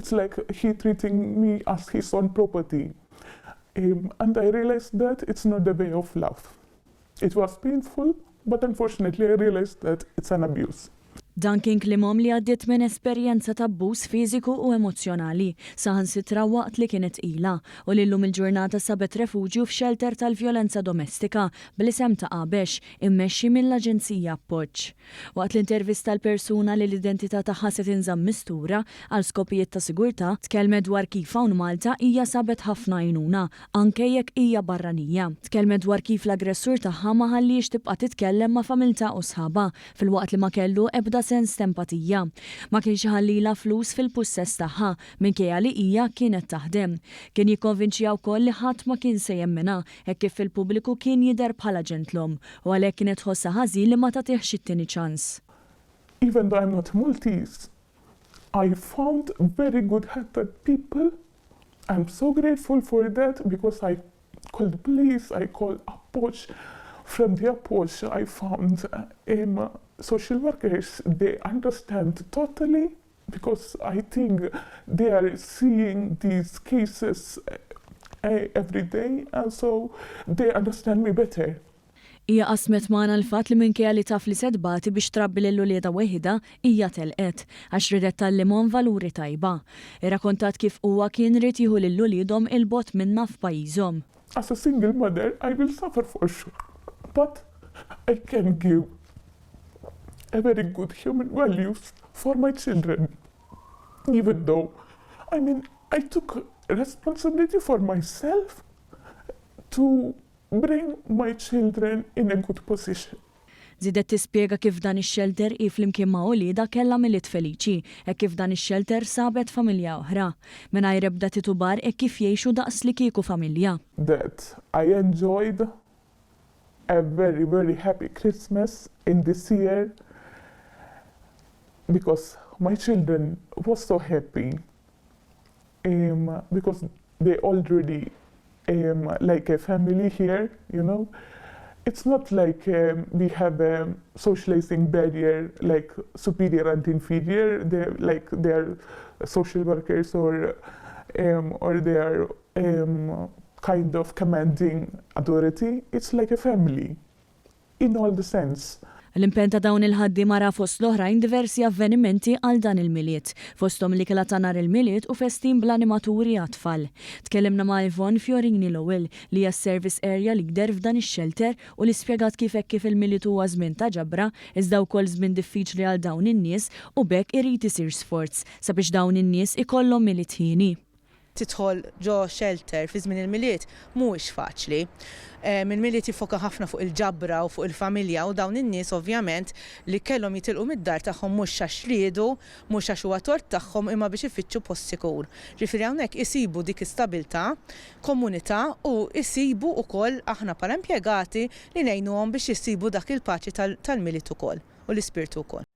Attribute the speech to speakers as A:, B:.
A: It's like he treating me as his own property. And I realized that it's not the way of love. It was painful, but unfortunately I realized that it's an abuse.
B: Dan kien kliem omm li għaddiet minn esperjenza ta' abbuż fiżiku u emozzjonali, saħansitra waqt li kienet tqila, u li llum il-ġurnata sabet refuġju f'xelter tal-vjolenza domestika bl-isem ta' Għabex, immexxi mill-Aġenzija Appoġġ. Waqt l-intervista l-persuna li l-identità tagħha se tinżamm mistura għal skopijiet ta' sigurtà, tkellmet dwar kif hawn Malta hija sabet ħafna għajnuna, anke jekk hija barranija. Tkellmet dwar kif l-aggressur tagħha ma ħallihiex tibqa' titkellem ma' familtha u sħabha, filwaqt li ma kellu ebda sens t'empatija. Ma kienx iħallilha flus fil-pussess tagħha, minkejja li hija kienet taħdem. Kien jikkonvinċiha wkoll li ħadd ma kien se jemminha, hekk kif fil-pubbliku kien jidher bħala ġentlom, u għalhekk kienet tħossha ħażin li ma tagħtihx it-tieni ċans.
A: Even though I'm not Maltese, I found very good-hearted people. I'm so grateful for that because I called the police, I called Appoġġ. From the Appoġġ I found social workers, they understand totally because I think they are seeing these cases every day and so they understand me better.
B: Hija qasmet magħna l-fatt li minkejja li taf li se tbati biex trabbi lil uliedha weħidha, hija telqet, għax riedet tgħallimhom valuri tajba. Irrakontat kif huwa kien ried jieħu lil uliedhom 'il bogħod minnha f'pajjiżhom.
A: As a single mother I will suffer for sure, but I can give a very good human values for my children, even though, I mean, I took responsibility for myself to bring my children in a good position.
B: Żiedet tispjega kif f'dan ix-xelter hi flimkien ma' uliedha kellha Milied feliċi, hekk kif f'dan ix-xelter sabet familja oħra. Mingħajr ebda titubar hekk kif jgħixu daqs li kieku familja.
A: That I enjoyed a very very happy Christmas in this year because my children was so happy because they already like a family here, you know. It's not like we have a socializing barrier like superior and inferior, they're like they are social workers or or they are kind of commanding authority. It's like a family in all the sense.
B: L-impenn ta' dawn il-ħaddiema ra fost l-oħrajn diversi avvenimenti għal dan il-Milied, fosthom l-ikla ta' nhar il-Milied u festin bl-animaturi għat-tfal. Tkellimna ma' Yvonne Fiorini Lowell, li hija s-Service Area Leader f'dan ix-xelter u li spjegat kif hekk kif il-Milied huwa żmien ta' ġabra, iżda wkoll żmien diffiċli għal dawn in-nies u b'hekk irid isir sforz sabiex dawn in-nies ikollhom Milied hieni.
C: Tidħol ġo shelter fi żmien il-Milied mhuwiex faċli. Il-Milied jiffoka ħafna fuq il-ġabra u fuq il-familja u dawn in-nies ovvjament li kellhom jitilqu mid-dar tagħhom mhux għax riedu, mhux għax huwa tort tagħhom imma biex ifittxu post sikur. Ġifieri hawnhekk isibu dik is-stabilità, komunità u jsibu wkoll aħna bħala impjegati li ngħinuhom biex isibu dak il-paċi tal-Milied ukoll u l-ispirtu wkoll.